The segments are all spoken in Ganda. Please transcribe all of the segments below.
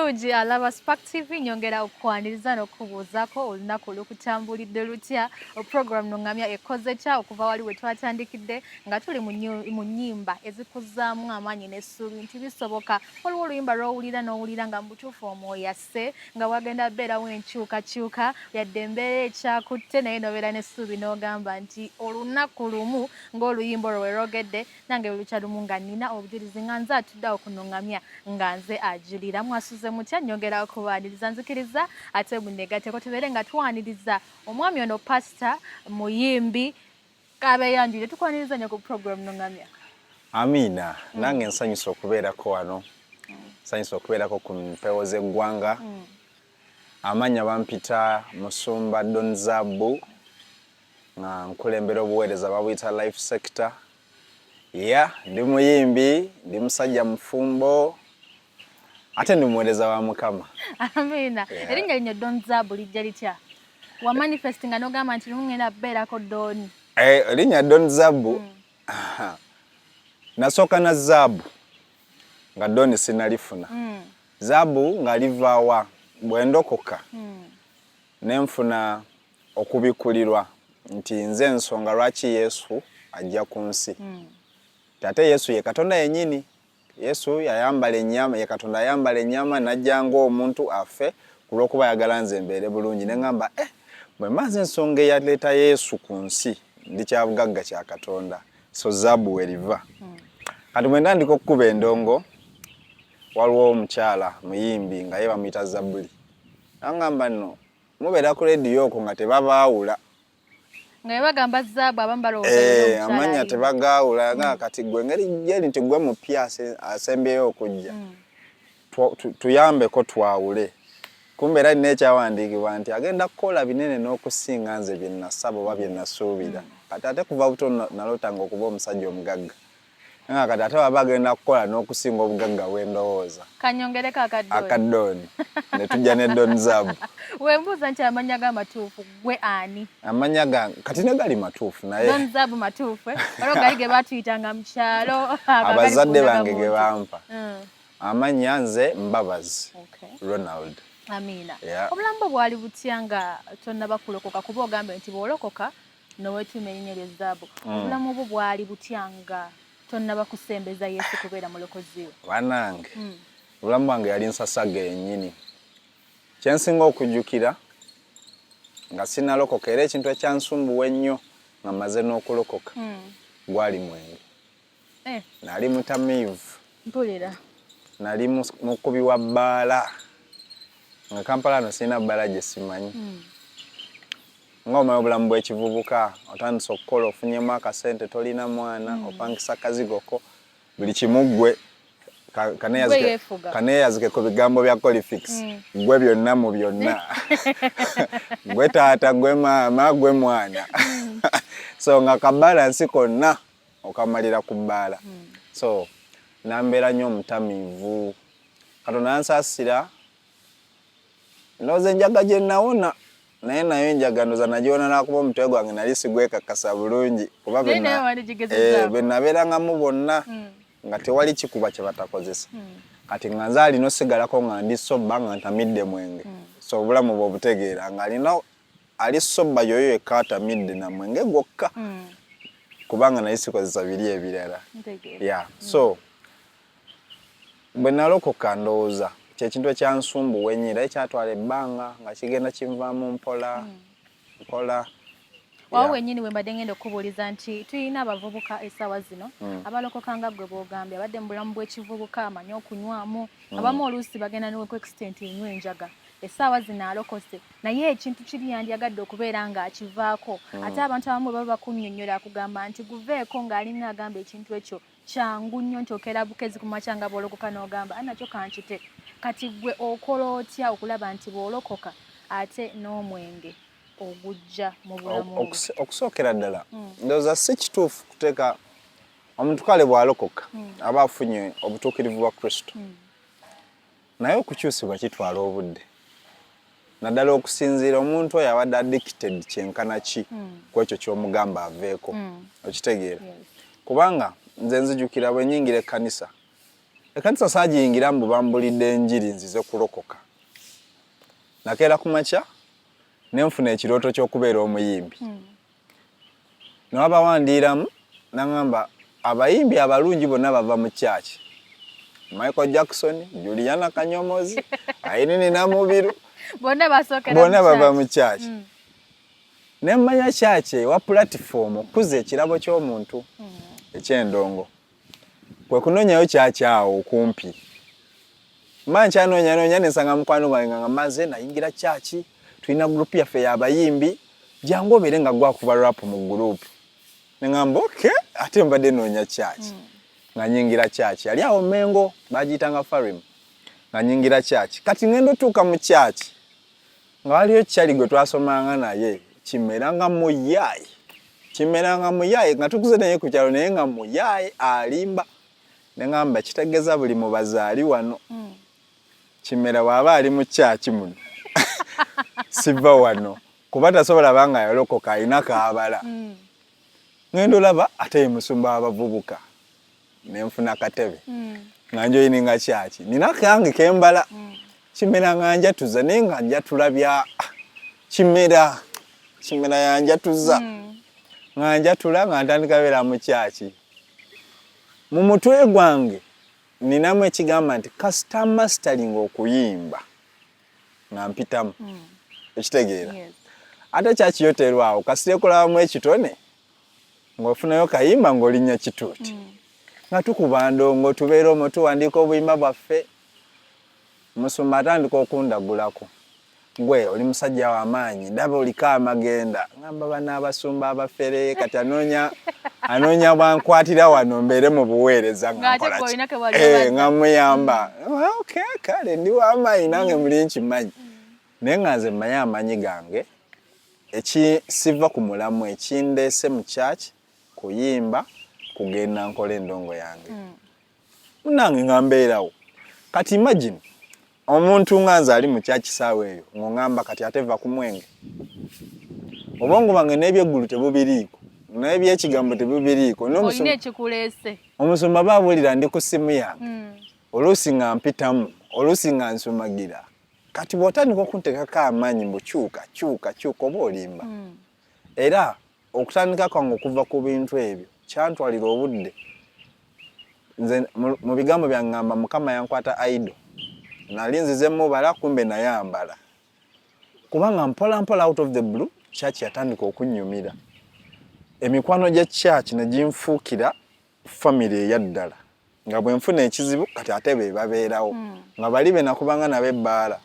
Omulungi alaba Spark TV, nyongera okukwaniriza n'okukubuuzaako olunaku olukutambulidde lutya. Program Nungamya ekoze kya okuva wali we twatandikidde nga tuli mu nnyimba ezikuzzaamu amaanyi n'essuubi nti bisoboka. Waliwo oluyimba lw'owulira n'owulira nga mu butuufu omwoyo asse, nga wagenda beerawo enkyukakyuka yadde embeera ekyakutte, naye n'obeera n'essuubi n'ogamba nti olunaku lumu ng'oluyimba olwo we lwogedde, nange lukya lumu nga nnina obujulizi nga nze atudde awo kunuŋŋamya nga nze ajulira. Mwasuze mutya? Nyongera okubaaniriza, nzikiriza ate munegateko tubeere nga twaniriza omwami ono, pasita muyimbi kabeeyanjulire. Tukwaniriza nnyo ku program Nuŋŋamya. Amiina. Nange nsanyusa okubeerako wano, nsanyusa okubeerako ku mpewo z'eggwanga. Amannya bampita Musumba Don Zabu, nga nkulembera obuweereza babuyita Life Sector. Ya, ndi muyimbi, ndi musajja mufumbo, ate ndi muweereza wa Mukama. Amiina. Erinnya lino Don Zabu lijja litya? Wa manifest nga n'ogamba nti lumu ngenda kubeerako Don? Eh, erinnya Don Zabu, nasooka na zaabu nga Don sinalifuna. Zaabu nga livaawa? Bwe ndokoka nenfuna okubikkulirwa nti nze ensonga lwaki Yesu ajja ku nsi. Ate Yesu ye Katonda yennyini. Yesu yayambala ennyama, ye Katonda ayambala ennyama n'ajja ng'omuntu afe ku lw'okuba ayagala nze mbeere bulungi. Ne ŋŋamba, eh, bwe mba nze ensonga eyaleeta Yesu ku nsi, ndi kyabugagga kya Katonda. So zaabu weriva. Kati bwe ntandika okukuba endongo, waliwo omukyala muyimbi nga ye bamuyita Zabuli. Aŋŋamba, nno mubeera ku rediyo okwo nga tebabaawula. Nga bwe bagamba zaabu, abamu balowooza Eh, amannya tebagaawula nga kati gwe engeri gyeri nti gwe mupya asembyeyo okujja, tuyambeko twawule. Kumbe era nina ekyawandiikibwa nti agenda kukola binene n'okusinga nze bye nasaba oba bye nasuubira. Kati ate kuva buto nalootanga okuba omusajja omugagga, nga kati ate baba agenda kukola n'okusinga obugagga bwendowooza. Kanyongereko akadooni. Akadooni, ne tujja ne Don Zabu. Wembuuza nti amannya ga matuufu, gwe ani? Amannya gange kati ne gali matuufu, naye Don Zabu matuufu, eh? Waliwo gali ge batuyitanga mu kyalo. Abazadde bange ge bampa. Amannya nze Mbabazi Ronald. Amiina. Obulamu bwo bwali butya nga tonnaba kulokoka? Kuba ogambe nti bw'olokoka nowetuuma erinnya lye Zaabu. Obulamu bwo bwali butya nga tonnaba kusembeza Yesu kubeera mulokozi we? Banange, obulamu bwange yali nsasaga yennyini. Kyensinga okujjukira nga sinalokoka, era ekintu ekyansumbuwa ennyo nga maze n'okulokoka, gwali mwenge. Eh. Nali mutamiivu. Mpulira. Nali mukubi wa bbaala nga Kampala no sirina bbaala gye simanyi. Nga omanyi obulamu bw'ekivubuka, otandise okukola, ofunyemu akasente, tolina mwana, opangisa kazigoko, buli kimu ggwe. Kaneeyazike ku bigambo bya Colifix, gwe byonna mu byonna, gwe taata, gwe maama, gwe mwana. So nga kabalansi konna okamalira ku bbaala. So nambeera nnyo omutamiivu. Katonda yansaasira, ndowooza enjaga gye nawona, naye nayo enjaga ndowooza nagiwona lwakuba omutwe gwange nali sigwekakasa bulungi, kuba be nabeerangamu bonna nga tewali kikuba kye batakozesa. Kati nga nze alina osigalako nga ndi sober, nga ntamidde mwenge. So obulamu bwe obutegeera nga alina ali sober yoyo yekka atamidde na mwenge gwokka, kubanga naye sikozesa biri ebirala. Yeah, so bwe nalokoka, ndowooza kyekintu ekyansumbuwa ennyo, era ekyatwala ebbanga nga kigenda kinvaamu mpola mpola. Wawo wennyini we mbadde ngenda okukubuuliza nti tulina abavubuka essaawa zino abalokoka nga ggwe bw'ogambye, abadde mu bulamu bw'ekivubuka, amanyi okunywamu, abamu oluusi bagenda ne ku extent enywa enjaga. Essaawa zino alokose, naye ekintu kiri yandyagadde okubeera ng'akivaako. Ate abantu abamu bwe baba bakunnyonnyola, akugamba nti guveeko, ng'alinga agamba ekintu ekyo kyangu nnyo, nti okeera bukezi ku makya nga bw'olokoka n'ogamba, "Ah, nakyo kankite." Kati ggwe okola otya okulaba nti bw'olokoka ate n'omwenge ogujja mu bulamu bwo? Okusookera ddala, ndowooza si kituufu kuteeka omuntu. Kale bw'alokoka aba afunye obutuukirivu bwa Kristo, naye okukyusibwa kitwala obudde, naddala okusinziira omuntu oyo abadde addicted kyenkana ki ku ekyo ky'omugamba aveeko. Okitegeera? Kubanga nze nzijukira bwe nyingira ekkanisa. Ekkanisa saagiyingira mbu bambulidde enjiri nzize kulokoka. Nakeera ku makya ne nfuna ekirooto ky'okubeera omuyimbi. Ne wabawandiiramu n'aŋŋamba abayimbi abalungi bonna bava mu church. Michael Jackson, Juliana Kanyomozi, Irene Namubiru. Bonna basookera Bonna bava mu church. Ne mmanya church ewa platform okukuza ekirabo ky'omuntu eky'endongo. Kwe kunoonyayo church awo okumpi. Mba nkyanoonya ne nsanga mukwano gwange nga maze nayingira church, tulina group yaffe y'abayimbi, jangu obeere nga gwe akuba rap mu group. Ne ŋŋamba okay, ate mbadde noonya church. Nga nyingira church. Yali awo Mengo, baagiyitanga Farim. Nga nyingira church. Kati ŋŋenda otuuka mu church, nga waliyo Charlie gwe twasomanga naye, Kimera nga muyaaye. Kimera nga muyaaye, nga tukuze naye ku kyalo naye nga muyaaye, alimba. Ne ŋŋamba kitegeeza buli mubazi ali wano. Kimera bw'aba ali mu church muno, siva wano. Kuba tasobola banga yalokoka alina kaabala. Ŋŋenda olaba ate ye musumba w'abavubuka. Ne nfuna katebe. Nga njoyininga church. Nina kange kembala. Kimera nga njatuza naye nga njatula bya Kimera. Kimera yanjatuza. Nga njatula nga ntandika beera mu church. Mu mutwe gwange ninamu ekigamba nti kasita mastering okuyimba nga mpitamu. Ekitegeera. Ate church yo terwawo kasita ekolabamu ekitone ng'ofunayo kayimba ng'olinnya kituuti. Nga tukuba ndongo tubeera omwo tuwandiika obuyimba bwaffe. Musumba atandika okundagulako. Gwe oli musajja wa maanyi, ndaba oliko amagenda. Ngamba bano abasumba abafere kati anoonya anoonya bwankwatira wano mbeere mu buweereza nga nkola ki? Nga muyamba. Okay, kale ndi wa maanyi nange muli nkimanyi. Naye nga nze mmanyi amaanyi gange siva ku mulamwa ekindeese mu church kuyimba kugenda nkola endongo yange. Munnange nga mbeerawo. Kati imagine omuntu nga nze ali mu church saawa eyo ng'oŋŋamba kati ate va ku mwenge. Obwongo bwange n'ebyeggulu tebubiriiko n'ebyekigambo tebubiriiko. Olina ekikuleese. Omusumba aba abuulira ndi ku ssimu yange. Oluusi nga mpitamu, oluusi nga nsumagira. Kati bw'otandika okunteekako amaanyi mbu kyuka, kyuka, kyuka oba olimba. Era okutandika kwange okuva ku bintu ebyo kyantwalira obudde. Nze mu bigambo byange ngamba Mukama yankwata idol. Nali nzize mubala kumbe nayambala. Kubanga mpola mpola out of the blue church yatandika okunnyumira. Emikwano gya church ne ginfuukira family eyaddala. Nga bwe nfuna ekizibu kati ate be babeerawo. Nga bali be nakubanga nabo ebbaala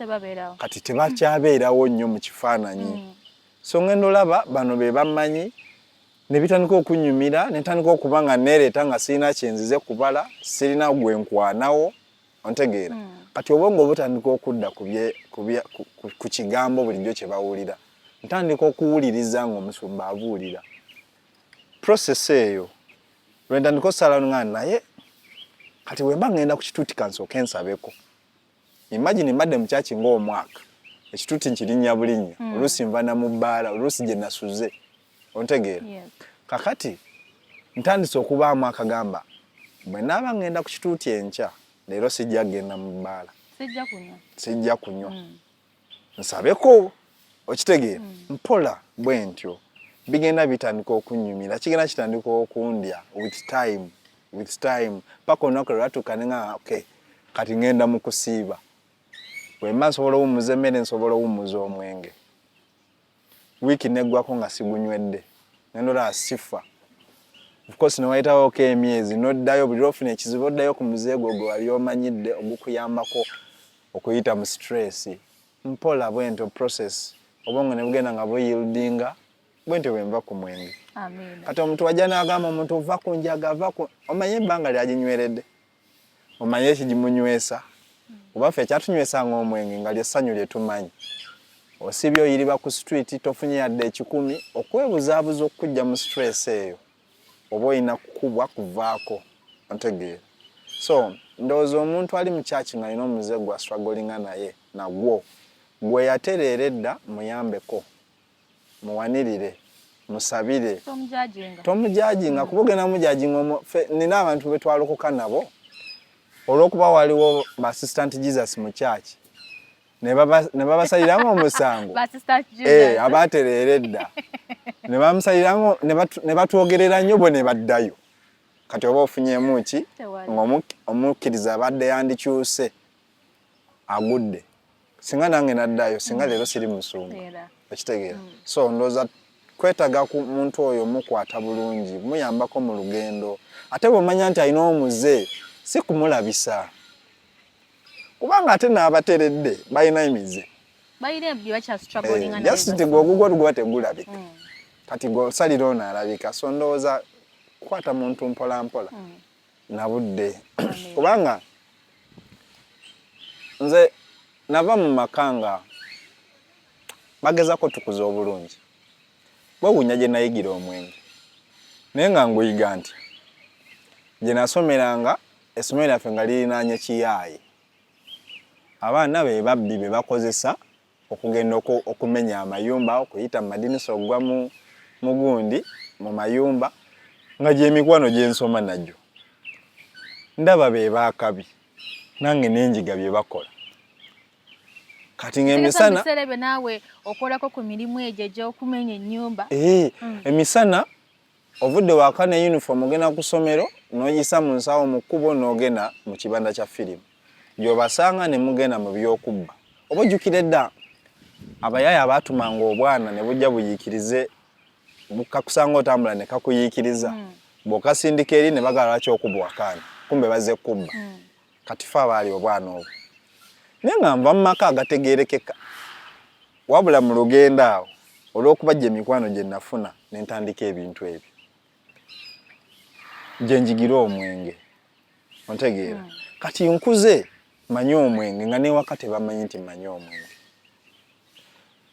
kati tebakyabeerawo nnyo mu kifaananyi. So ngenda olaba bano be bammanyi ne bitandika okunnyumira ne ntandika okuba nga neereeta nga sirina kye nzize kubala, sirina gwe nkwanawo, ontegeera. Kati obwongo butandika okudda ku kigambo bulijjo kye bawulira. Ntandika okuwuliriza ng'omusumba abuulira. Process eyo lwe ntandika osala nga naye kati bwe mba ngenda ku kituuti kansooke nsabeko. Imagine mbadde mu church ng'omwaka, ekituuti nkirinnya bulinnya, oluusi nva na mu bbaala, oluusi gye nasuze, ontegeera. Kakati ntandise okubaamu akagamba bwe naaba ngenda ku kituuti enkya, leero sijja kugenda mu bbaala. Sijja kunywa. Nsabeko, okitegeera. Mpola bwe ntyo bigenda bitandika okunnyumira, kigenda kitandika okundya with time, with time paka olunaku lwe lwatuuka ne ngamba okay, kati ngenda mu kusiiba. Bwe mba nsobola owummuza emmere nsobola owummuza omwenge. Wiiki n'eggwako nga sigunywedde. Ngenda olaba sifa. Of course ne wayitawoko emyezi n'oddayo buli lw'ofuna ekizibu oddayo ku muze gwo gwe wali omanyidde ogukuyambako okuyita mu stress. Mpola bwentyo process obwongo ne bugenda nga buyieldinga bwentyo bwe nva ku mwenge. Kati omuntu wajja n'agamba omuntu va ku njaga va ku omanye ebbanga lyaginyweredde. Omanye ekigimunywesa. Kuba ffe ekyatunywesanga omwenge nga ly'essanyu lye tumanyi. Osibye oyiriba ku street tofunye yadde ekikumi okwebuzaabuza okukujja mu stress eyo oba olina kukubwa kuvaako ontegeera. So ndowooza omuntu ali mu church ng'alina omuze gwa strugglinga naye nagwo gwe yatereera edda muyambeko. Muwanirire, musabire. Tomujajinga kuba ogenda mujajinga nina abantu be twalokoka nabo. Olw'okuba waliwo ba assistant Jesus mu church ne babasaliramu omusango eh, abatereera edda ne bamusaliramu ne batwogerera nnyo bo ne baddayo. Kati oba ofunyemu ki ng'omukkiriza abadde yandikyuse agudde? Singa nange naddayo, singa leero siri musumba, okitegeera? So ndowooza kwetaaga ku muntu oyo mukwata bulungi, muyambako mu lugendo, ate bw'omanya nti alina omuze, si kumulabisa, kubanga ate n'abateredde balina emize. Just nti gwe ogugwo guba tegulabika, kati gwe osalira ono alabika. So ndowooza kukwata muntu mpola mpola nabudde, kubanga nze nava mu maka nga bagezako tukuza obulungi. Bwewuunya gye nayigira omwenge, naye nga nguyiga nti gye nasomeranga, essomero lyaffe nga lirinaanye kiyaaye, abaana be babbi be bakozesa okugenda okumenya amayumba, okuyita mu madinisa, okugwa mu mugundi mu mayumba, nga gyemikwano gyensoma nagyo ndaba be baakabi, nange nenjiga bye bakola. Kati ng'emisana Ebiseera ebyo naawe okolako ku mirimu egyo egy'okumenya ennyumba? Eh, emisana ovudde waka ne uniform, ogenda ku ssomero, n'oyisa mu nsawo mu kkubo, n'ogenda mu kibanda kya firimu gy'obasanga ne mugenda mu by'okubba. Oba ojjukira edda abayaaye abaatumanga obwana ne bujja buyiikirize, kakusanga otambula ne kakuyiikiriza, bw'okasindika eri ne bagala lwaki okuba akaana, kumbe bazze kubba. Kati fe abaali obwana obwo, naye nga nva mu maka agategeerekeka, wabula mu lugendo awo olw'okuba gye mikwano gye nafuna ne ntandika ebintu ebyo gye njigira omwenge, ontegeera? Kati nkuze manyi omwenge, nga newaka tebamanyi nti manyi omwenge.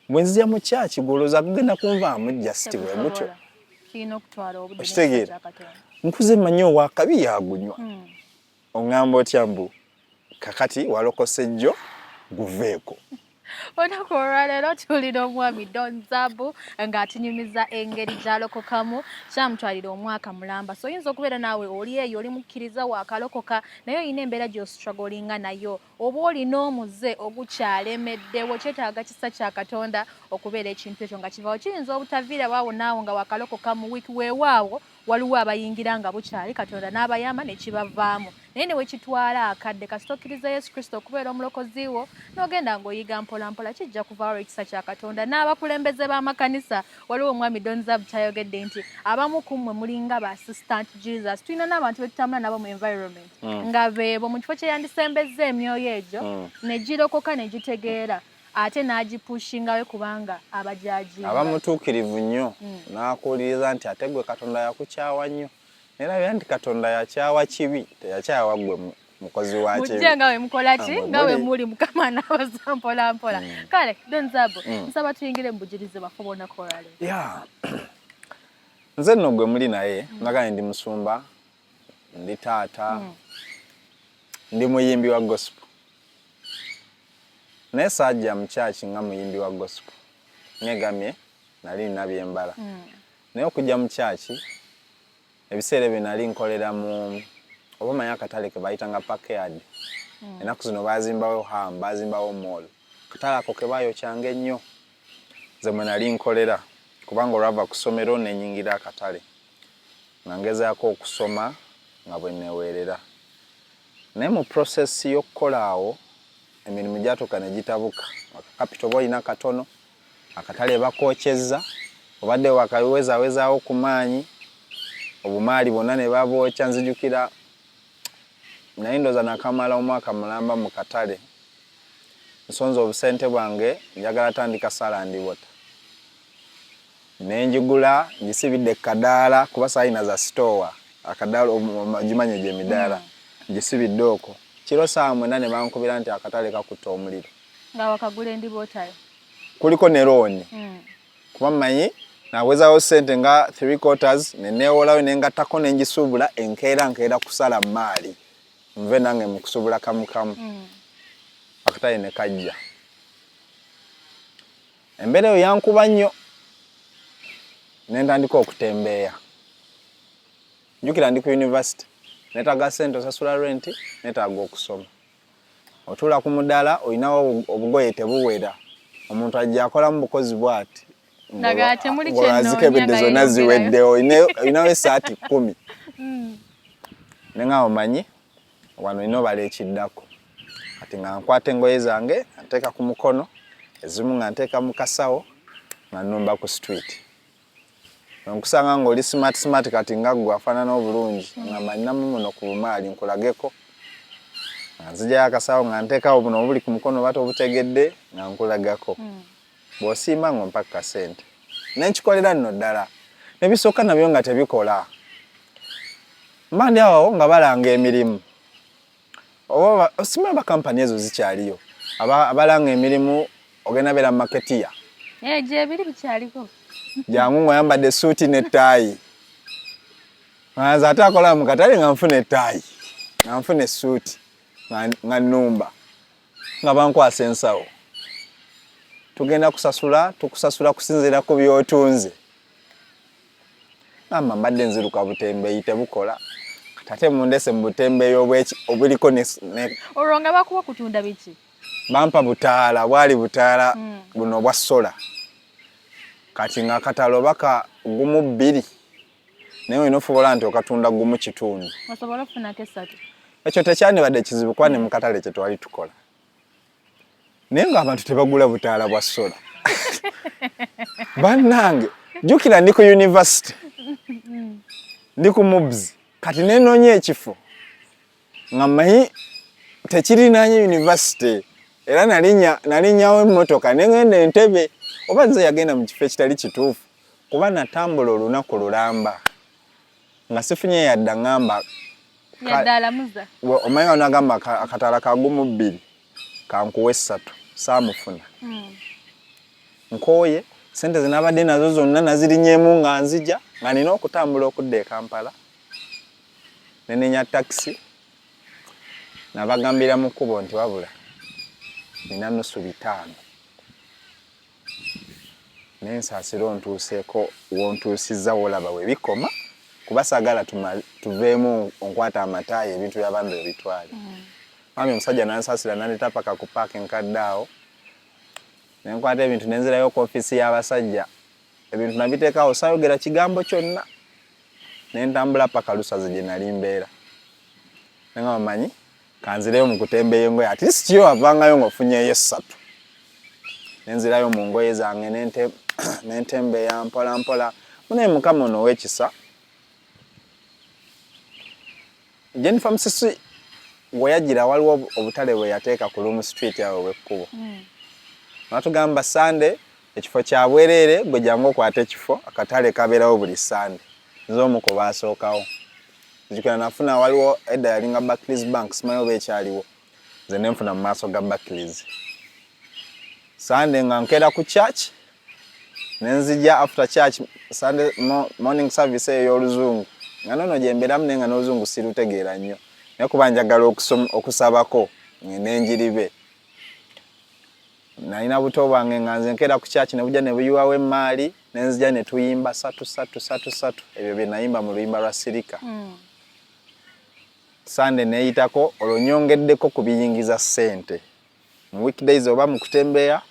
Bwe nzija mu kyaki, gwolowooza gugenda kunvaamu just bwe gutyo? Kirina okutwala obudde. Okitegeera? N'ekisa kya Katonda. Nkuze manyi owakabi yagunywa, oŋŋamba otya mbu kakati walokose jjo guveeko? Olunaku olwaleero tulina omwami Don Zabu ng'atunyumiza engeri gy'alokokamu. Kyamutwalira omwaka mulamba. So oyinza okubeera naawe oli eyo oli mukkiriza, waakalokoka, naye olina embeera gy'ostrugglinga nayo, oba olina omuze ogukyalemeddewo. Kyetaaga kisa kya Katonda okubeera ekintu ekyo nga kivaawo. Kiyinza obutaviirawo awo naawo nga wakalokoka mu wiiki. Weewaawo waliwo abayingira nga bukyali, Katonda n'abayamba ne kibavaamu, naye ne wekitwala akadde, kasita okkiriza Yesu Kristo okubeera omulokozi wo n'ogenda ng'oyiga mpola mpola, kijja kuvaawo olw'ekisa kya Katonda. N'abakulembeze b'amakanisa, waliwo omwami Don Zab kyayogedde nti abamu ku mmwe mulinga ba assistant Jesus. Tulina n'abantu betutambula nabo mu environment nga beebo mu kifo kye yandisembezza emyoyo egyo ne girokoka ne gitegeera, ate n'agipushingawe kubanga abajajinga. Aba mutuukirivu nnyo, n'akuwuliriza nti ate gwe Katonda yakukyawa nnyo. Nerabira nti Katonda yakyawa kibi, teyakyawa gwe mukozi wa kibi. Mujje nga we mukola ki, Ah, nga we muli. muli, Mukama n'abaza mpola mpola. Kale Don Zabo, nsaba tuyingire mu bujjulizi bwaffe obw'olunaku olwaleero. Ya, nze nno gwe muli naye nagambye ndi musumba, ndi taata, ndi muyimbi wa gospel, naye saajja mu kyaki nga muyimbi wa gospel. Negamye nali nina byembala, naye okujja mu kyaki ebiseera ebyo nali nkolera mu, oba omanyi akatale ke bayitanga Parkyard. Ennaku zino bazimbawo ham, bazimbawo mall. Akatale ako ke bayokyanga ennyo, nze mwe nali nkolera, kubanga olwava ku ssomero nenyingira akatale nga ngezaako okusoma nga bwe neweerera. Naye mu process y'okukola awo, emirimu gyatuuka ne gitabuka. Capital oba olina katono, akatale bakokyezza, obadde wakawezaawezaawo ku maanyi, obumaali bwonna ne babwokya. Nzijukira naye ndowooza nakamala omwaka mulamba mu katale, nsonze obusente bwange, njagala tandika sala ndibota, nenjigula ngisibidde kadaala, kuba saalina za sitoowa. Akadaala ogimanyi egyo emidaala, ngisibidde okwo. Kiro saawa 9 ne bankubira nti akatale kakutta omuliro. Nga wakagula endibootayo? Kuliko ne looni, kuba mmanyi nawezaawo ssente nga three quarters, ne neewolayo ne ngattako ne ngisuubula. Enkeera nkeera kusala maali nve nange mu kusuubula kamukamu. Akatale ne kajja. Embeera eyo yankuba nnyo ne ntandika okutembeeya. Njukira ndi ku university. Neetaaga ssente osasula renti, neetaaga okusoma. Otuula ku mudaala olinawo obugoye tebuwera. Omuntu ajja akolamu bukozi bw'ati ng'olwazikebedde zonna ziweddewo, olinawo essaati 10. Ne nga omanyi wano olina obala ekiddako. Kati nga nkwata engoye zange nga nteeka ku mukono, ezimu nga nteeka mu kasawo nga nnumba ku street. Nkusanga ng'oli smart smart kati nga ggwe afaanana obulungi nga manyinamu muno ku bumaali nkulageko. Nga nzijayo akasawo nga nteekawo buno obuli ku mukono oba tobutegedde nga nkulagako. Bw'osiima ng'ompa ku kasente. Ne nkikolera nno ddala. Ne bisooka nabyo nga tebikola. Mba ndi awo nga balanga emirimu. Oba simanyi oba kampani ezo zikyaliyo. Abalanga emirimu ogenda beera marketeer. Eh, gyebiri bikyaliko. Jangu ng'oyambadde essuuti n'ettaayi. Nze ate akola mu katale nga nfuna ettaayi, nga nfuna essuuti, nga nnumba, nga bankwasa ensawo. Tugenda kusasula, tukusasula kusinziira ku by'otunze. Maama mbadde nziruka butembeeyi tebukola. Kati ate mundese mu butembeeyi obuliko ne Olwo nga bakuwa kutunda biki? Bampa butaala, bwali butaala buno obwa sola. Kati nga akatalo baka gumu bbiri naye olina ofubola nti okatunda gumu kitundu. Osobola okufunako esatu. Ekyo tekyandibadde kizibu kuba ne mu katale kye twali tukola. Naye ng'abantu tebagula butaala bwa sola. Bannange, jjukira ndi ku university. Ndi ku MUBS. Kati nenoonya ekifo nga mmanyi tekirinaanye university era nalinyawo emmotoka ne ngenda Entebbe oba nze yagenda mu kifo ekitali kituufu kuba natambula olunaku lulamba nga sifunye yadde aŋŋamba Yadde alamuza. Omanyi wano agamba akataala ka gumu bbiri kankuwa essatu saamufuna. Nkooye ssente ze nabadde nazo zonna nazirinyeemu nga nzija nga nina okutambula okudda e Kampala ne nenya takisi nabagambira mu kkubo nti wabula nina nusu 500 naye nsaasira ontuuseeko w'ontuusizza w'olaba we bikoma kuba saagala tuveemu onkwate amataayi ebintu by'abandi obitwale. Mwami omusajja n'ansaasira n'andeeta paka ku paaka enkadde awo ne nkwata ebintu ne nzirayo ku ofiisi y'abasajja ebintu nabiteeka awo saayogera kigambo kyonna ne ntambula paka Lusaze gye nali mbeera. Ne ngamba omanyi kanzireyo mu kutembeeya engoye at least yo wavangayo ng'ofunyeeyo essatu. Ne nzirayo mu ngoye zange ne ntembeeya mpola mpola. Munaye Mukama ono ow'ekisa Jennifer Musisi we yajjira waliwo obutale bwe yateeka ku Lumu Street awo w'ekkubo. N'atugamba Sunday ekifo kya bwereere gwe jangu okwate ekifo akatale kabeerawo buli Sunday. Nze omu ku baasookawo. Nzijukira nafuna waliwo edda yalinga Barclays Bank simanyi oba ekyaliwo. Nze ne nfuna mu maaso ga Barclays. Sunday nga nkeera ku church ne nzija after church Sunday morning service eyo ey'oluzungu nga nono gye mbeeramu naye nga n'oluzungu sirutegeera nnyo naye kuba njagala okusabako ngende njiribe. Nalina buto bwange nga nze nkeera ku church ne bujja ne buyiwawo emmaali ne nzija ne tuyimba satu satu satu satu ebyo bye nayimba mu luyimba lwa Sirika. Sunday neeyitako olwo nyongeddeko ku biyingiza ssente. Mu weekdays oba mu kutembeeya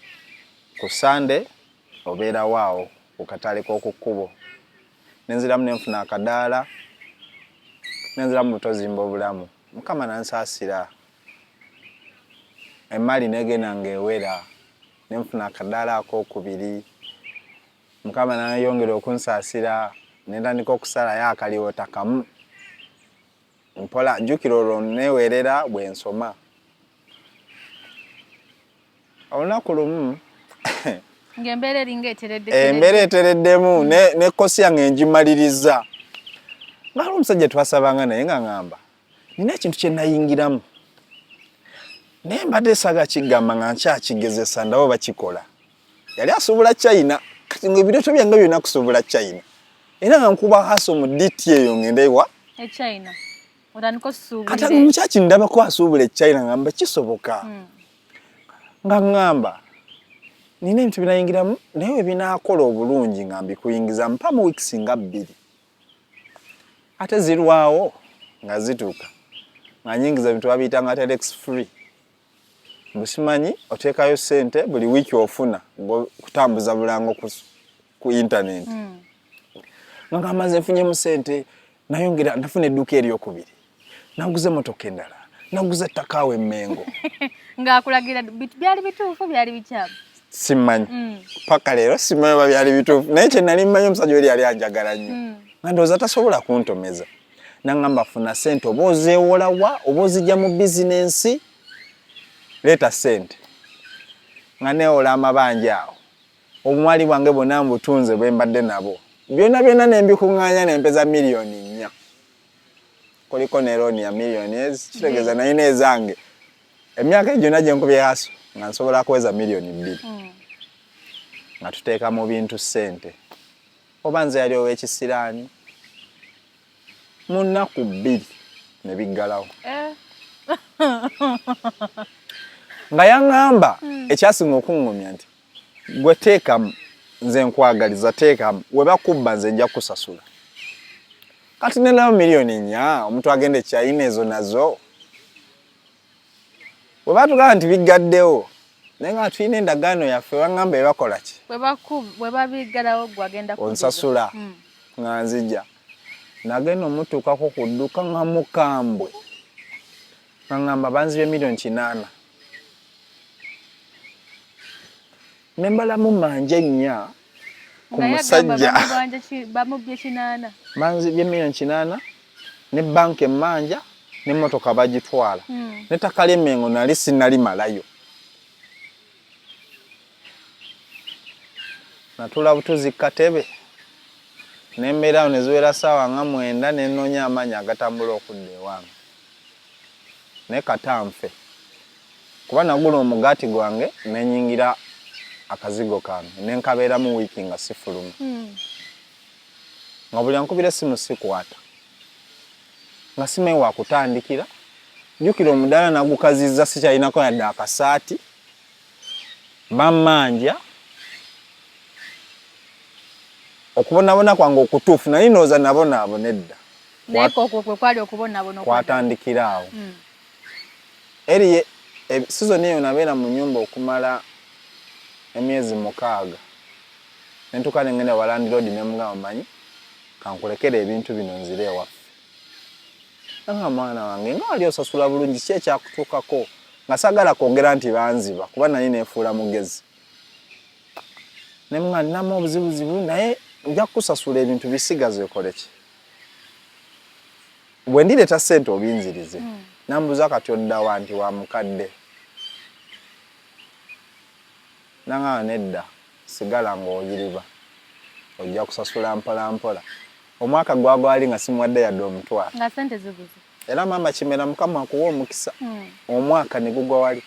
ku Sunday obeerawo awo ku katale k'oku kkubo. Ne nziramu ne nfuna akadaala ne nziramu buto zimba obulamu. Mukama n'ansaasira emmaali n'egenda ng'ewera ne nfuna akadaala akookubiri. Mukama n'ayongera okunsaasira ne ntandika okusalayo akaliwota kamu mpola. Jjukira olwo nneewerera bwe nsoma. Olunaku lumu ng'embeera eringa eteredde embeera etereddemu ne kosi yange ngimalirizza. Nga waliwo omusajja twasabanga naye nga ŋŋamba nina ekintu kye nayingiramu naye mbadde saagala kigamba nga nkyakigezesa ndabe oba kikola. Yali asuubula China kati ng'ebirooto byange byonna kusuubula China era nga nkuba haso mu DT eyo ngende wa e China. Otandika osuubulire. Kati omukyaki ndabako asuubula e China ngamba kisoboka. Nga ŋŋamba nina ebintu binayingiramu naye we binaakola obulungi nga mbikuyingiza mpa mu weeks nga 2 ate zirwawo. Nga zituuka nga nyingiza ebintu babiyita nga telex free, mbu simanyi oteekayo ssente buli wiiki ofuna kutambuza bulango ku internet. Nga ngamba nze nfunyemu ssente, nayongera nafuna edduuka eryokubiri, naguza emotoka endala, naguza ettaka awo emmengo. Ng'akulagira byali bituufu, byali bikyamu? Simanyi. Paka leero simanyi oba byali bituufu, naye kye nali mmanyi, omusajja oli yali anjagala nnyo. Nga ndowooza tasobola kuntomeza. Nangamba, funa ssente, oba ozeewolawa oba ozijja mu bizinensi, leeta ssente. Nga neewola amabanja awo, obumwali bwange bwonna mbutunze bwe mbadde nabo, byonna byonna nembikuŋŋaanya, nempeza 4 million. Kuliko ne looni ya miliyoni ezi, kitegeeza nalina ezange emyaka egyo gyonna gyenkubye hustle nga nsobola kuweza 2 million. Nga tuteeka mu bintu ssente, oba nze yali ow'ekisiraani, mu nnaku 2 ne biggalawo. Nga yaŋŋamba, ekyasinga okuŋŋumya nti, gwe teekamu, nze nkwagaliza, teekamu, we bakubba nze nja kusasula. Kati nelayo 4 million, omuntu agenda e China ezo nazo bwe batugamba nti biggaddewo, naye nga tulina endagaano yaffe, baŋŋamba ebakola ki? Bwe babiggalawo gwe agenda kuddiza. Onsasula. Nga nzija nagenda omutuukako ku dduuka nga mukambwe, nga ŋŋamba banzibye 8 million, ne mbalamu manja 4 ku Nga yagamba musajja. Bamubbye 8. Banzibye 8 million, ne banka emmanja, n'emmotoka bagitwala, n'ettaka ly'emmengo nali sinnalimalayo. Natula butuzi katebe nembeera awo, ne ziwera ssaawa nga 9, nenoonya amaanyi agatambula okudda ewange, naye kata nfe, kuba nagula omugaati gwange nenyingira akazigo kange nenkabeeramu wiiki nga sifuluma, nga buli ankubira essimu sikwata, nga simanyi wakutandikira. Jjukira omudaala nagukazizza, sikyalinako yadde akasaati, bammanja. Okubonabona kwange okutuufu nali ndowooza nabonaabona edda. Naye okwo kwe kwali okubonaabona okwa ddala. Kwatandikira awo. Eri season eyo nabeera mu nyumba okumala emyezi 6, nentuuka nengenda wa landlord nemugamba, manyi kankulekere ebintu bino nzire ewaffe. Nga mwana wange, nga wali osasula bulungi, ki ekyakutuukako? Nga saagala kwogera nti banziba, kuba nali neefuula mugezi. Nemugamba, ninamu obuzibuzibu, naye nja kukusasula, ebintu bisigaze, okole ki, bwe ndireeta ssente obinzirize. Nambuuza, kati oddawa? Nti wa mukadde. Nangamba, nedda, sigala ng'oyiriba, ojja kusasula mpola mpola. Omwaka gwagwali nga simuwadde yadde omutwalo. Nga sente zibuze. Era maama Kimera, Mukama akuwa omukisa. Omwaka ne gugwa wali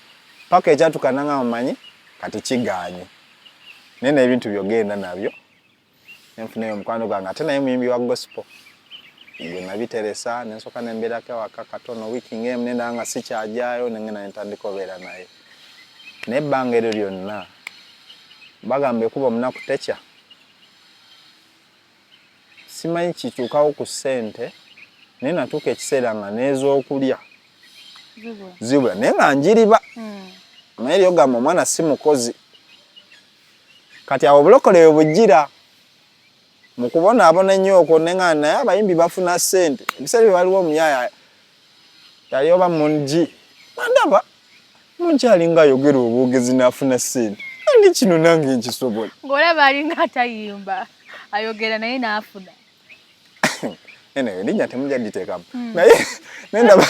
paka ekyatuka nangamba, manyi kati kigaanye, naye n'ebintu byogenda nabyo. Nenfunayo omukwano gwange, ate naye muyimbi wa gospel, gwe nabiteresa, nensooka nembeerako ewaka katono wiiki ng'emu, nendaba nga sikyajaayo, nengenda nentandika obeera naye. Naye ebbanga eryo lyonna, bagamba ekuba omunaku tekya. Simanyi kikyukawo ku ssente, naye natuuka ekiseera nga n'ez'okulya zibula. Zibula, naye nga njiriba. Naye eryogamba omwana si mukozi. Kati awo obulokole we bujjira mu kubonaabona ennyo okwo, nenga naye abayimbi bafuna ssente. Ebiseera bye waliwo omuyaaya yali oba mungi, andaba mungi alinga ayogera obwogezi n'afuna ssente, andi kino nange nkisobola. Ng'olaba alinga atayimba, ayogera naye n'afuna. Anyway, linnya temujja giteekamu. Naye nendaba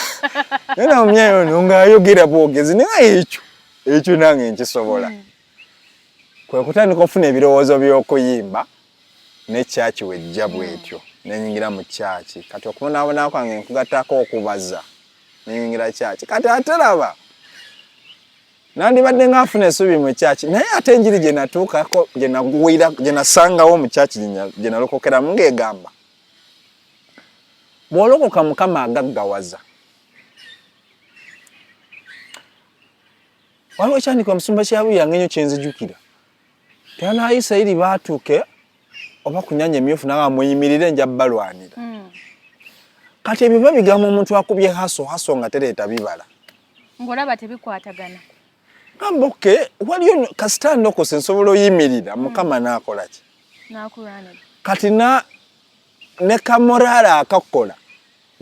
nendaba omuyaaya ono ng'ayogera bwogezi, naye ekyo nange nkisobola. Kwe kutandika okufuna ebirowoozo by'okuyimba, ne kyaki wejja bwetyo nenyingira mu kyaki. Kati okubonaabona kwange nkugattako okubaza, nenyingira kyaki. Kati ate laba, nandibadde nga nfuna essuubi mu kyaki, naye ate enjiri gye natuukako, gye nagwira, gye nasangawo mu kyaki gye nalokokeramu, ng'egamba bw'olokoka Mukama agaggawaza. Waliwo ekyandika omusumba kyabuliranga ennyo kyenzijukira, teyana Isirayiri baatuuke oba ku Nyanja Emyufu, naga muyimirire, nja balwanira. Kati ebyo babigamba omuntu akubye hustle, hustle nga tereeta bibala. Ng'olaba tebikwatagana. Gamba okay, waliyo kasita ndokose nsobola oyimirira Mukama n'akola ki? N'akulwanira. Kati na ne kamorale akakola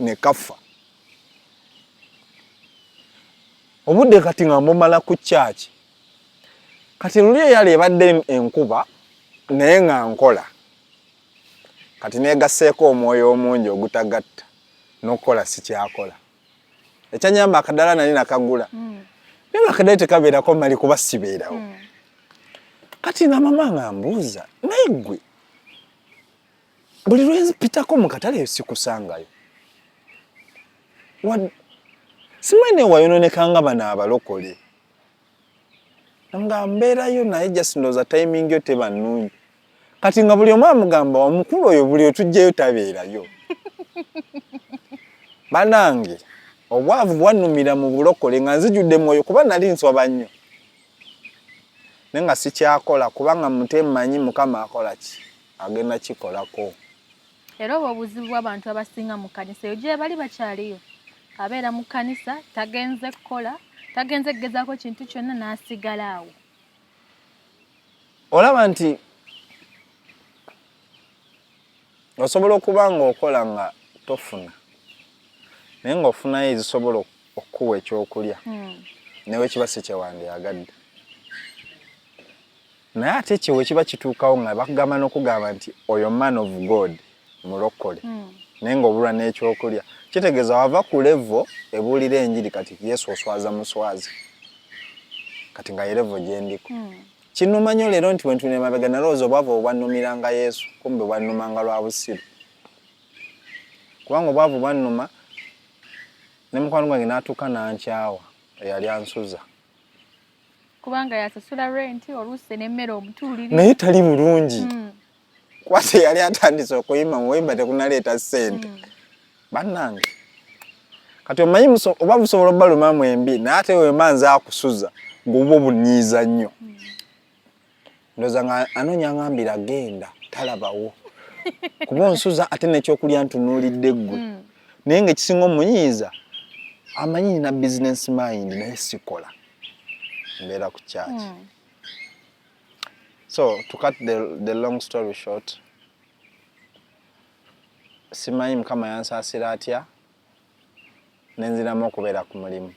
ne kafa. Obudde kati nga mbumala ku church. Kati luli eyali ebadde enkuba naye nga nkola. Kati neegasseeko omwoyo omungi ogutagatta n'okukola sikyakola. Ekyanyamba akadaala nali nakagula. Naye nga akadaala tekabeerako mali kuba sibeerawo. Kati nga mama nga mbuuza naye ggwe buli lwempitako mu katale sikusangayo. Simanyi naye wayononeka bano abalokole. Nga mbeerayo naye just ndowooza timing yo teba nnungi. Kati nga buli omu amugamba omukulu oyo buli otujjayo tabeerayo. Banange obwavu bwannumira mu bulokole nga nzijudde mwoyo kuba nali nswaba nnyo. Naye nga sikyakola kubanga mute mmanyi Mukama akola ki? Agenda kikolako. Era obwo obuzibu bw'abantu abasinga mu kkanisa eyo gye bali bakyaliyo. Abeera mu kkanisa tagenze kukola, tagenze kugezaako kintu kyonna n'asigala awo. Olaba nti osobola okuba ng'okola nga tofuna naye ng'ofunayo ezisobola okukuwa ekyokulya newe kiba si kyewandyagadde. Naye ate ekyo bwe kiba kituukawo nga bakugamba n'okugamba nti oyo man of God mulokole naye ng'obulwa n'ekyokulya kitegeeza wava ku level ebuulira enjiri kati Yesu oswaza muswazi kati nga ye level gye ndiko. Kinnuma nnyo leero nti bwe ntunula emabega nalowooza obwavu obwo bwannumiranga Yesu kumbe bwannumanga lwa busiru. Kubanga obwavu bwannuma ne mukwano gwange n'atuuka n'ankyawa eyali ansuza. Kubanga yasasula rent oluusi n'emmere omutuulirira. Naye tali bulungi. Kuba teyali atandise okuyimba mu buyimba tekunaleeta ssente. Bannange. Kati omanyi oba busobola obbaluma mwembi naye ate wemba nze akusuza ng'obwo bunyiiza nnyo. Ndowooza nga anoonya angambira genda talabawo. Kuba onsuza ate n'ekyokulya ntunuulidde ggwe. Naye ng'ekisinga omunyiiza amanyi nina business mind naye sikola. Mbeera ku church. So to cut the long story short, simanyi Mukama yansaasira atya ne nziramu okubeera ku mulimu.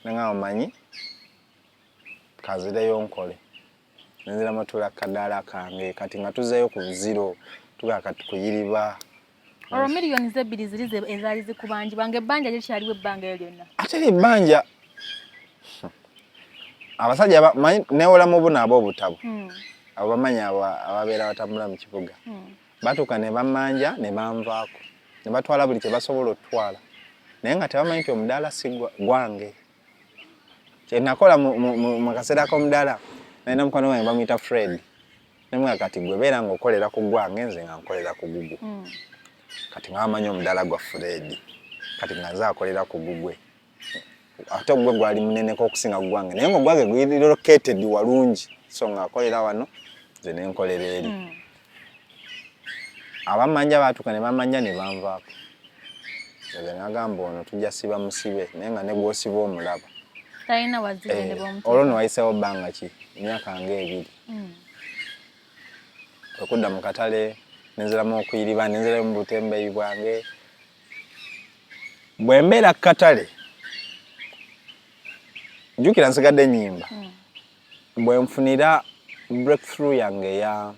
Ne ngamba omanyi kanzireyo nkole. Ne nziramu otuula ku kadaala kange kati nga tuzzeeyo ku zero tugamba kati kuyiriba. Olwo miliyoni zebbiri ziri ezaali zikubanjibwa ng'ebbanja likyaliwo ebbanga eryo lyonna. Ate ebbanja abasajja neewola mu buno ab'obutabo abo bamanyi abo ababeera batambula mu kibuga batuuka ne bammanja ne banvaako ne batwala buli kye basobola okutwala naye nga tebamanyi nti omudaala si gwange. Kye nakola mu kaseera k'omudaala nalina mukwano gwange bamuyita Fred ne mugamba kati gwe beera ng'okolera ku gwange nze nga nkolera ku gugwo. Kati nga bamanyi omudaala gwa Fred kati nga nze akolera ku gugwe. Ate ogugwe gwali muneneko okusinga gwange naye ng'ogwange guli located walungi so ng'akolera wano nze ne nkolera eri. Abammanja baatuuka ne bammanja ne banvaako. Nze nagamba ono tujja siba musibe naye nga ne gw'osiba omulaba. Talina wazigende bw'omutuuka. Olwo nno wayiseewo bbanga ki? Emyaka ng'ebiri. Okudda mu katale ne nziramu okuyiriba ne nzirayo mu butembeeyi bwange. Bwe mbeera ku katale jjukira nsigadde nnyimba. Bwe nfunira breakthrough yange eya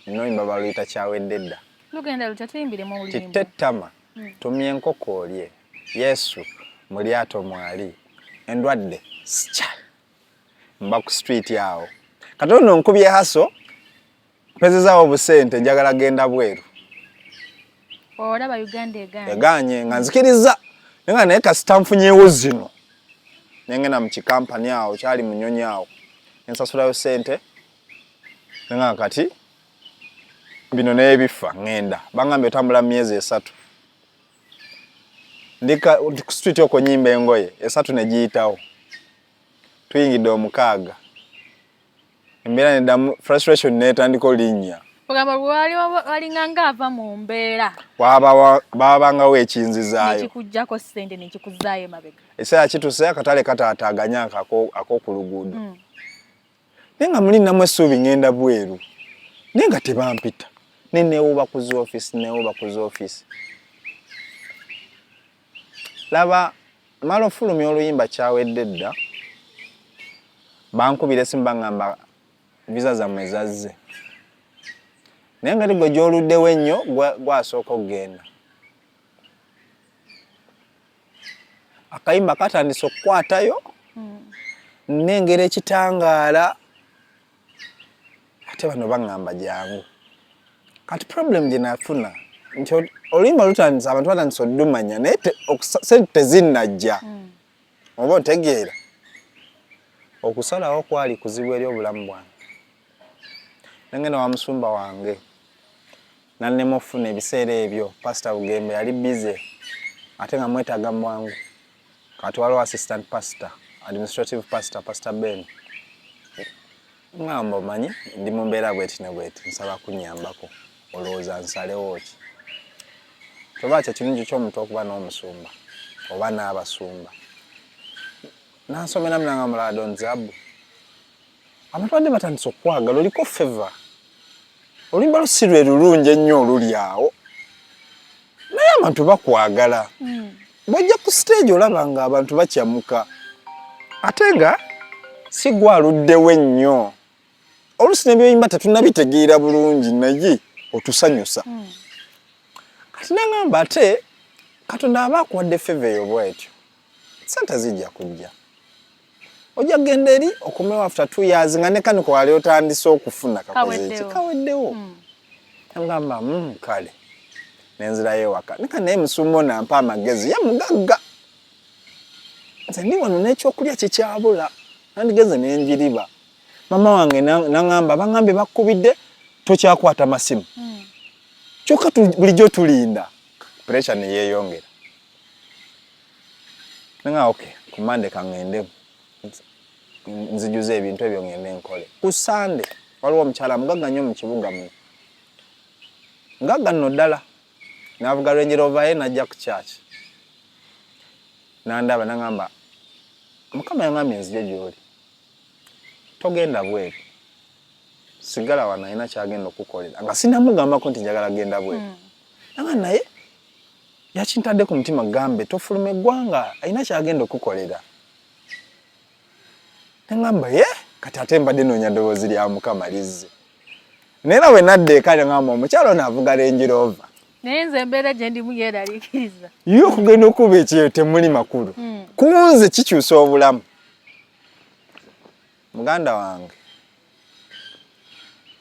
n'oluyimba baluyita kyawedde dda. Lugenda lutya tuyimbiremu oluyimba. Kitte ettama, tumya enkoko olye, Yesu mu lyato mwali, endwadde sikya. Mba ku street awo. Kati ono nkubye hustle, mpezezaawo obusente njagala genda bweru. Olaba Uganda egaanye. Egaanye nga nzikiriza naye nga naye kasita nfunyeewo zino. Ne ngenda mu kikampani awo kyali Munyonyo awo. Ne nsasulayo ssente ne ngamba kati bino n'ebifa ŋŋenda. Bangambye otambula myezi 3. Ndi ku street okwo nnyimba engoye 3 ne giyitawo. Tuyingidde 6. Embeera neddamu frustration n'etandika olinnya. Kugamba lwali walinganga ava mu mbeera. Baabangawo ekinzizaayo. Nekikuggyako ssente nekikuzzaayo emabega. Ekiseera kituuse akatale kataataaganya ak'oku luguudo. Naye nga muli namu essuubi ngenda bweru. Naye nga tebampita. Ne neewuuba ku zi ofiisi, neewuuba ku zi ofiisi. Laba mala ofulumya oluyimba kyawedde dda. Bankubira essimu baŋŋamba visa zammwe zazze. Naye ngeri gwe gy'oluddewo ennyo gwasooka okugenda. Akayimba katandise okukwatayo nnengera ekitangaala ate bano baŋŋamba jangu. Kati problem gye nafuna nti oluyimba lutandise abantu batandise oddumanya naye ssente tezinnajja. Oba otegeera okusalawo kwali kuzibu eri obulamu bwange. Nengenda wa musumba wange nannema okufuna ebiseera ebyo Pastor Bugembe yali busy ate nga mwetaaga mu bwangu. Kati waliwo assistant pastor, administrative pastor, Pastor Ben. Ngamba omanyi ndi mu mbeera bweti ne bweti nsaba kunnyambako olowooza nsalewo ki? Toba kye kirungi ky'omuntu okuba n'omusumba oba n'abasumba. N'ansomeramu n'angamba Ladon Zabu abantu badde batandise okukwagala oliko favor. Oluyimba lwo si lwe lulungi ennyo oluli awo naye abantu bakwagala. Bw'ojja ku stage olaba nga abantu bakyamuka ate nga si gwe aluddewo ennyo. Oluusi n'ebyoyimba tetunnabitegeera bulungi naye otusanyusa. Kati n'angamba ate Katonda aba akuwadde favor eyo bw'etyo ssente zijja kujja. Ojja kugenda eri okomewo after 2 years nga ne kano wali otandise okufuna kakoze ki kaweddewo. Ngamba kale nenzirayo ewaka neka naye musumba ono ampa amagezi ye mugagga nze ndi wano n'ekyokulya kikyabula nandigenze nenjiriba. Mama wange nangamba bangambye bakkubidde tokyakwata masimu kyokka bulijjo tulinda pressure neyeeyongera. Nga okay ku Monday kaŋŋende nzijuze ebintu ebyo ŋŋende nkole. Ku Sunday waliwo omukyala mugagga nnyo mu kibuga muno. Mugagga nno ddala. N'avuga Range Rover ye n'ajja ku church. N'andaba n'aŋŋamba Mukama yaŋŋambye nzije gy'oli. Togenda bweru. Sigala wano alina ky'agenda okukukolera. Nga sinnamugambako nti njagala kugenda bweru. Nanga naye yakintadde ku mutima gambe tofuluma eggwanga alina ky'agenda okukukolera. Neŋŋamba ye kati ate mbadde noonya ddoboozi lya Mukama lizze. Naye era bwe nadda eka ne ŋŋamba omukyala ono avuga Range Rover. Naye nze embeera gye ndimu yeeraliikiriza. Ye okugenda okuba ekyeyo temuli makulu. Ku nze kikyusa obulamu. Muganda wange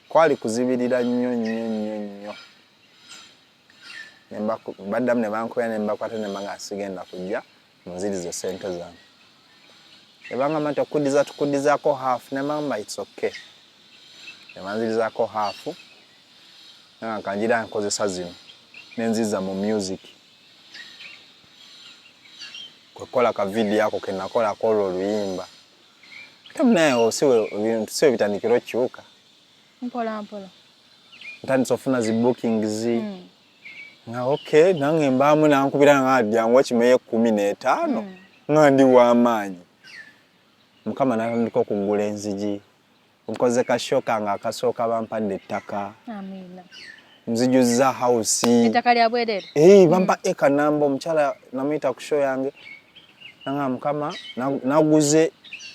kwali kuzibirira nnyo nnyo nnyo nnyo. Baddamu ne bankubira ne mbakwata ne mbagamba sigenda kujja munzirize ssente zange. Ne bangamba nti okuddiza tukuddizaako half ne mbagamba it's okay. Ne banzirizaako half nga kanjira nkozesa zino ne nziza mu music. Kwe kukola ka video ako ke nakolako olwo oluyimba. Ate munaye si ebintu si we bitandikira okukyuka. Mpola mpola. Ntandise okufuna zi bookings. Nga okay nange mbaamu nankubira nga jangu okimeyo 15 nga ndi w'amaanyi. Mukama n'atandika okuggula enzigi. Nkoze ka show kange akasooka bampadde ettaka. Amiina. Nzijuzza house. Ettaka lya bwereere? Bampa eka namba omukyala namuyita ku show yange. Nanga Mukama naguze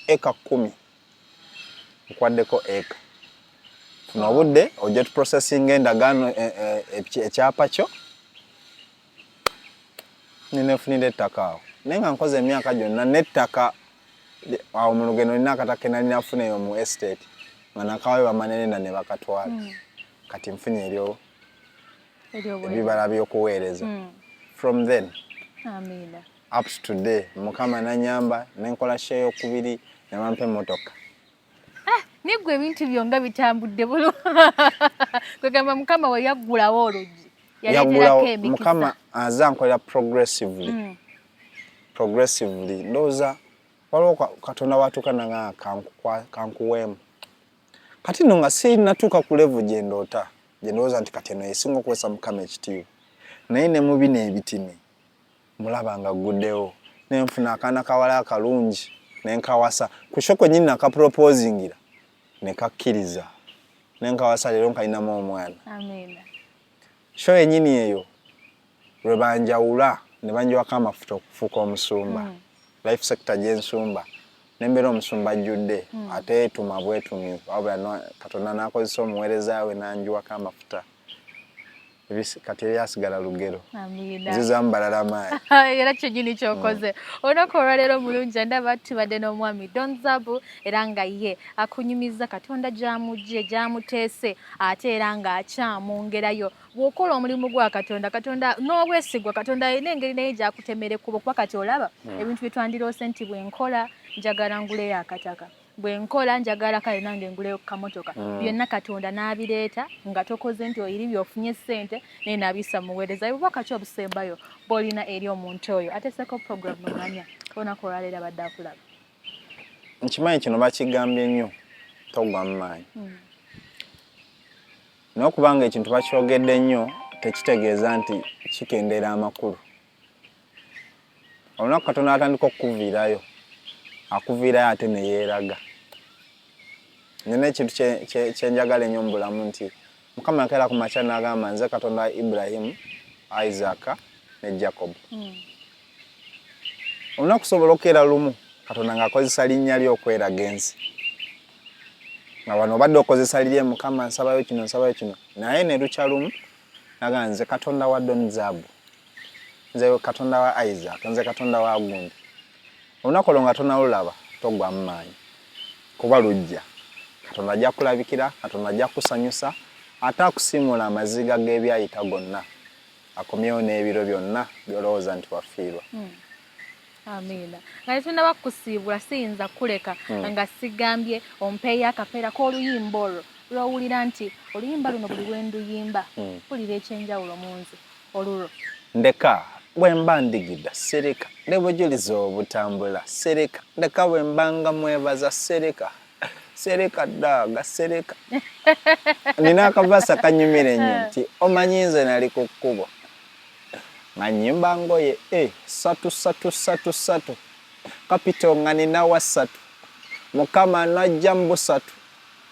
eka 10. Nkwaddeko eka. Funa obudde ojje tuprocessing endagaano ekyapa kyo. Nenefunira ettaka awo. Naye nga nkoze emyaka gyonna n'ettaka awo mu lugendo nina akataka ke nali nafuna eyo mu estate nga nakawayo bamanenenda ne bakatwala. Kati nfunye eryo ebibala by'okuweereza. From then Amiina. Up to today Mukama nanyamba ne nkola show ey'okubiri ne bampa emmotoka. Naye ggwe ebintu byo nga bitambudde bulungi. Kwegamba Mukama we yaggulawo oluggi. Yaleeterako emikisa. Mukama aze ankolera progressively. Progressively. Ndowooza waliwo Katonda w'atuuka nangamba kankuweemu. Kati nno nga sinnatuuka ku level gye ndoota. Gye ndowooza nti kati eno yesinga okuweesa Mukama ekitiibwa. Naye ne mu bino ebitini mulaba nga gguddewo ne nfuna akaana kawala akalungi ne nkawasa. Ku show kwennyini nakaproposingira ne kakkiriza ne nkawasa leero nkalinamu omwana. Amiina. Show yennyini eyo lwe banjawula ne banjiwako amafuta okufuuka omusumba. Life sector gye nsumba ne mbeera omusumba ajjudde ateetuma bwetumi wabula Katonda n'akozesa omuweereza we n'anjiwako amafuta. Kati ebyasigala lugero. Amiina. Nzizaamu balala maanyi. Era kyennyini ky'okoze. Olunaku olwaleero mulungi ndaba tubadde n'omwami Don Zaabu era nga ye akunyumiza Katonda gy'amuggye gy'amuteese ate era ng'akyamwongerayo. Bw'okola omulimu gwa Katonda, Katonda n'obwesigwa, Katonda alina engeri naye gy'akutemera ekkubo kuba kati olaba ebintu bye twandiroose nti bwe nkola njagala nguleyo akataka, bwe nkola njagala kale nange nguleyo ku kamotoka. Byonna Katonda n'abireeta nga tokoze nti oyiri by'ofunye ssente naye n'abiyisa mu buweereza. Bubaka ki obusembayo bw'olina eri omuntu oyo ateeseko program Ŋŋamya olunaku olwaleero abadde akulaba? Nkimanyi kino bakigambye nnyo, toggwa mu maanyi. Naye okubanga ekintu bakyogedde nnyo tekitegeeza nti kikendeera amakulu. Olunaku Katonda atandika okukuviirayo, akuviirayo ate ne yeeraga. Nina ekintu kye njagala ennyo mu bulamu nti Mukama yakeera ku makya n'agamba nze Katonda wa Ibulayimu, Isaaka ne Jacob. Olunaku kusobola okukeera lumu Katonda ng'akozesa linnya lye okweraga ensi. Nga wano obadde okozesa lirye Mukama nsabayo kino nsabayo kino naye ne lukya lumu n'agamba nze Katonda wa Don Zaabu, nze Katonda wa Isaac, nze Katonda wa gundi. Olunaku olwo nga tonalulaba toggwamu maanyi kuba lujja. Katonda ajja kukulabikira, Katonda ajja kukusanyusa ate akusiimuule amaziga g'ebyayita gonna akomyewo n'ebiro byonna by'olowooza nti wafiirwa. Amiina. Nga tetunnaba kukusiibula siyinza kukuleka nga sigambye ompeeyo akapeera k'oluyimba olwo lw'owulira nti oluyimba luno buli lwe nduyimba mpulira eky'enjawulo mu nze olulwo. Ndeka bwe mba ndigida sirika ne bujulizi obutambula sirika ndeka bwe mba nga mwebaza sirika sirika daaga sirika. Nina akavasa kanyumira ennyo nti omanyi nze nali ku kkubo nga nnyimba ngoye satu satu satu satu kapito nga nina wa ssatu Mukama n'ajja mu busatu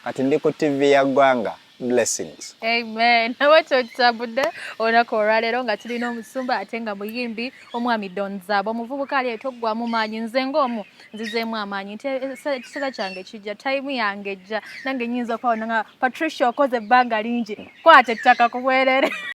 kati ndi ku TV ya ggwanga. Blessings. Amen. Bwetyo tutambudde olunaku olwaleero nga tulina omusumba ate nga muyimbi omwami Don Zaabu omuvubuka ali etoggwamu maanyi nze ng'omu nzizeemu amaanyi nti ekiseera kyange kijja tayimu yange ejja nange nnyinza okuba nga Patricia okoze ebbanga lingi kwata ettaka ku bwerere.